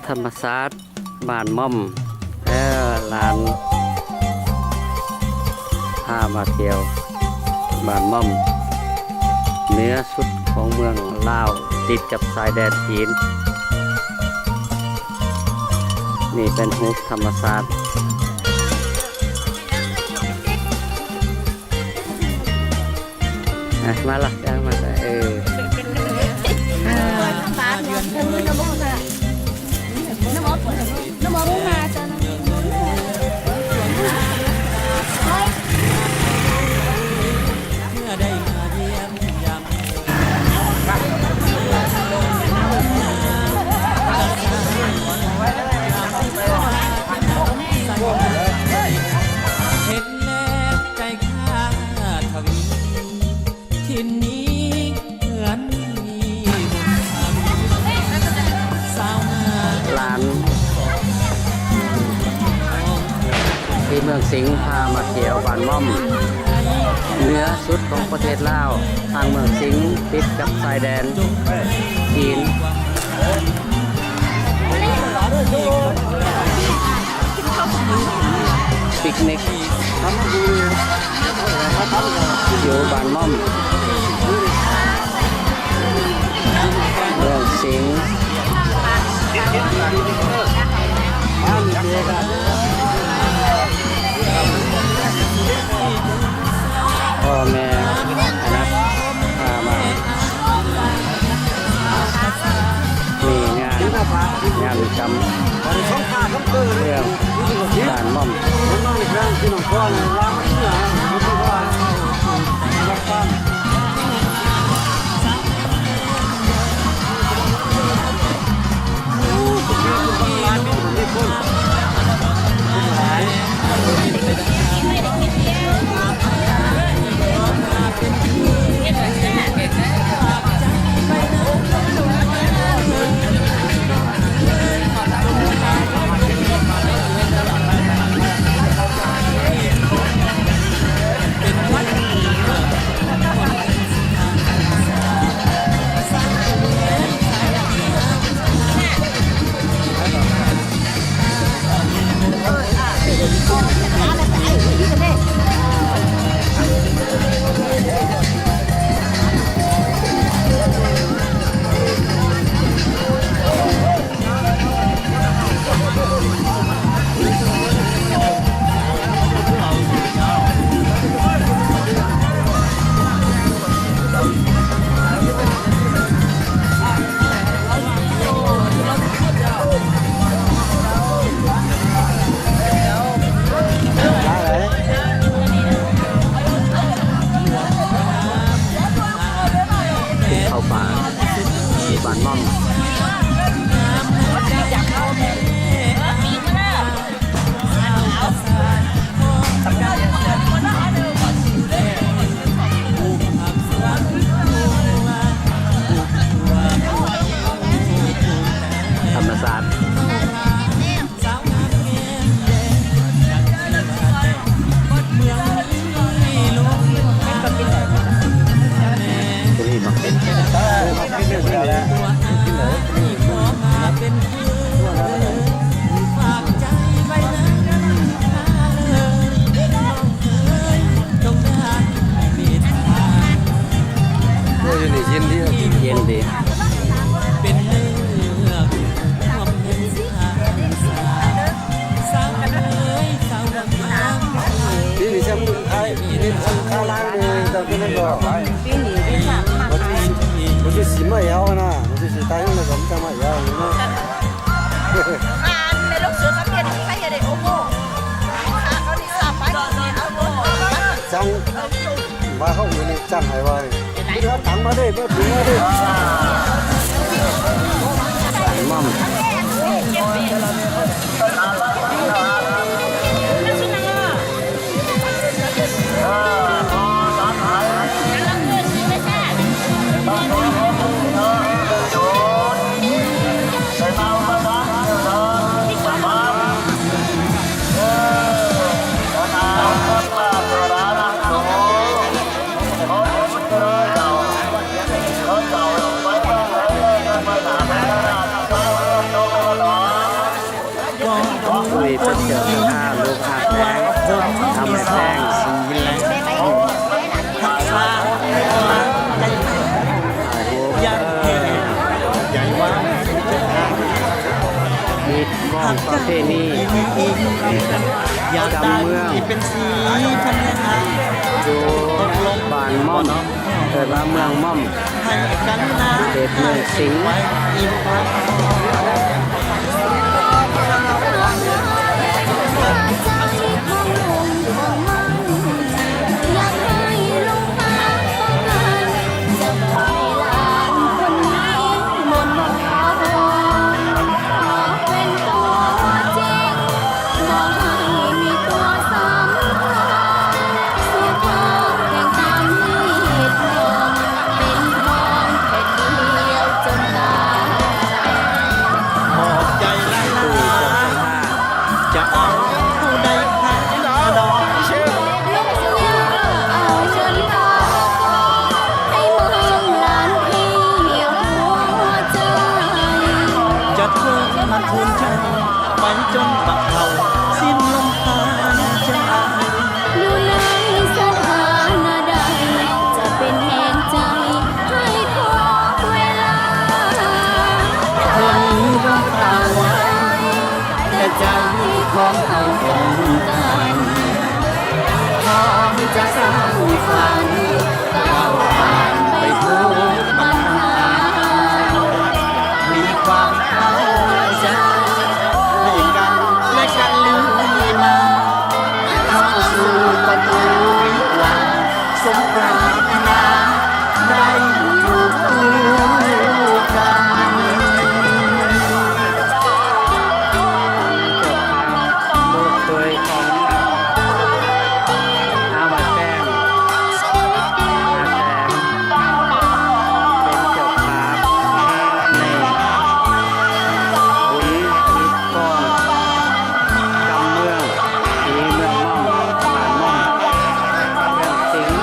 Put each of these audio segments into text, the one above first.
ທຳມະຊາດບ້ານມ່ອມ ເອີ ຫຼານພາມາທ່ຽວບ້ານມ່ອມ ເໜືອສຸດຂອງເມືອງລາວ ຕິດກັບຊາຍແດນຈີນ. ນີ້ເປັນຮູບທຳມະຊາດ. ອ່ະ ມາລະ ເອີ ມາລະ ເອີ. ຫຼານທີ່ເມືອງສິງ ພາມາທ່ຽວບ້ານມ່ອມ ເໜືອສຸດຂອງປະເທດລາວ. ທາງເມືອງສິງຕິດກັບຊາຍແດນຈີນ. ປິກນິກຢູ່ບ້ານມ່ອມ ເມືອງສິງ. ພໍ່ແມ່ອະນັດພາມາ ມີງານ ງານກຳເລື່ອງບ້ານມ່ອມ. ກິນເຂົ້າປ່າທີ່ບ້ານມ່ອມ. ທຳມະຊາດ. ໂອ້ຍ ຢູ່ນີ້ເຢັນດີ ເຢັນດີ. ປີນີ້ຊ້ຳໄອ້ ເນັ້ນຊ້ຳຄາລ້າງເດີ ເຈົ້າເປັນນັ້ນບໍ່? ປີນີ້ໄດ້ສາມພັນ ບໍ່ຊິ ບໍ່ຊິຊິມາແອວນະ ບໍ່ຊິຊິຕາຍແລ້ວກໍຈະມາແອວເນາະ. ອ່ານໃນໂລກໂຊຊຽວເຮັດໃຫ້ເຫັນໄດ້ ໂອ້ໂຫ ຂ້າເຂົານີ້ສາມພັນ ເອົາໂລດ ຈັ່ງ ວ່າເຮົາຢູ່ນີ້ຈ້າງໃຫ້ວ່ານີ້ ມີແຕ່ເອົາຕັງມາເດ້ ເອົາຖົງມາເດ້ ໝ່ຳ. ເຂົາເຈົ້າໄປ ນີ້ເປັນເຈົ້າສະພາບ ລູກຮັກແພງ ທຳໃຫ້ແພງ ຮັກສາ ມີກອງປະເພນີ ຈຳເມືອງ ຢູ່ບ້ານມ່ອມ ເອີ້ນວ່າເມືອງມ່ອມ ເຂດເມືອງສິງ. ຢູ່ໃນສະຖານະໃດ ຈະເປັນແຮງໃຈໃຫ້ທຸກເວລາ. ທົນນ້ຳຕາໄວ້ ແຕ່ໃຈຂອງເຮົາຕ້ອງການ ພ້ອມຈະສ້າງຝັນ ກ້າວຜ່ານໄປທຸກບັນຫາ. ມີຄວາມເຂົ້າໃຈໃຫ້ກັນແລະກັນເລື້ອຍມາ ເຂົ້າສູ່ປະຕູວິຫວາ ສົມປາດຖະໜາໄດ້ທຸກຄູ່ກັນ. ລູກເຂີຍຂອງອາວາແຕງ ອາແຕງ ເປັນເຈົ້າພາບໃນບຸນອິດກອງ ກຳເມືອງ ທີ່ເມືອງມ່ອມ ບ້ານມ່ອມ ເມືອງສິງ.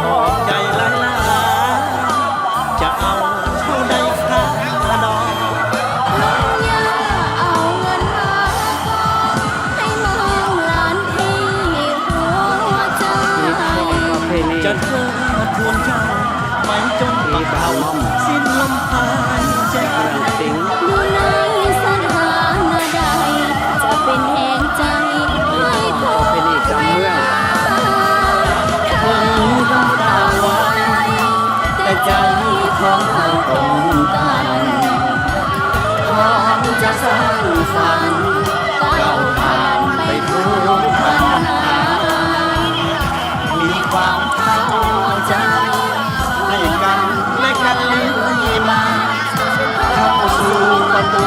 ຂອບໃຈຫຼາຍໆ ຈະເອົາເທົ່າໃດຄ່າດອກ ນ້ອງຢ່າເອົາເງິນມາຂອງ ໃຫ້ເມືອງລ້ານທີ່ຫົວໃຈ ຈະເທີດທູນເຈົ້າ ໄປຈົນປາກເທົ່າ ສິ້ນລົມຫາຍໃຈ. ຢູ່ໃນສະຖານະໃດ ຈະເປັນແຮງໃຈໃຫ້ທຸກເວລາ. ເຖິງນ້ຳຕາໄຫວ ແຕ່ໃຈຂອງເຮົາຕ້ອງການ ພ້ອມຈະສ້າງຝັນ ກ້າວຜ່ານໄປທຸກບັນຫາ. ມີຄວາມເຂົ້າໃຈໃຫ້ກັນແລະກັນເລື້ອຍມາ ເຂົ້າສູ່ປະຕູ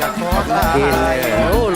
ກິນ ໂອ້